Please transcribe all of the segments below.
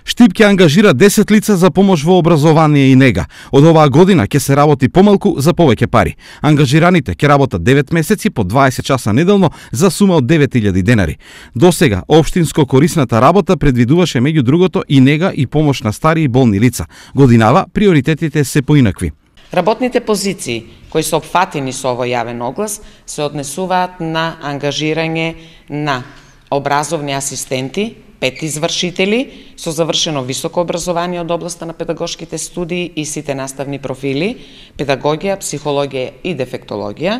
Штип ќе ангажира 10 лица за помош во образование и нега. Од оваа година ќе се работи помалку за повеќе пари. Ангажираните ќе работат 9 месеци по 20 часа неделно за сума од 9000 денари. Досега општинско корисната работа предвидуваше меѓу другото и нега и помош на стари и болни лица. Годинава приоритетите се поинакви. Работните позиции кои се опфатени со овој јавен оглас се однесуваат на ангажирање на образовни асистенти, 5 извршители со завршено високо образование од областа на педагошките студии и сите наставни профили, педагогија, психологија и дефектологија,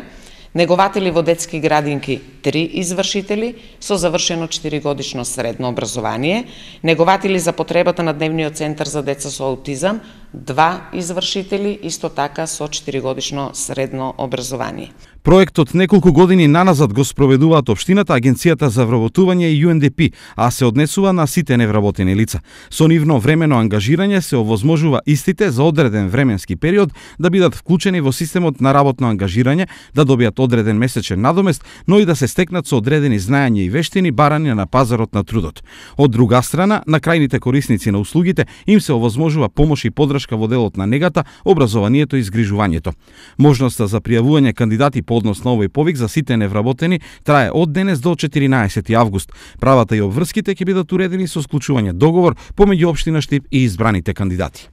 негователи во детски градинки 3 извршители со завршено 4-годишно средно образование, негователи за потребата на дневниот центар за деца со аутизам 2 извршители исто така со 4-годишно средно образование. Проектот неколку години наназад го спроведуваат општината, Агенцијата за вработување и UNDP, а се однесува на сите невработени лица. Со нивно времено ангажирање се овозможува истите за одреден временски период да бидат вклучени во системот на работно ангажирање, да добијат одреден месечен надомест, но и да се стекнат со одредени знаења и вештини барани на пазарот на трудот. Од друга страна, на крајните корисници на услугите им се овозможува помош и подршка во делот на негата, образованието и згрижувањето. Можноста за пријавување кандидати по однос на овој повик за сите невработени трае од денес до 14 август. Правата и обврските ќе бидат уредени со склучување договор помеѓу општина Штип и избраните кандидати.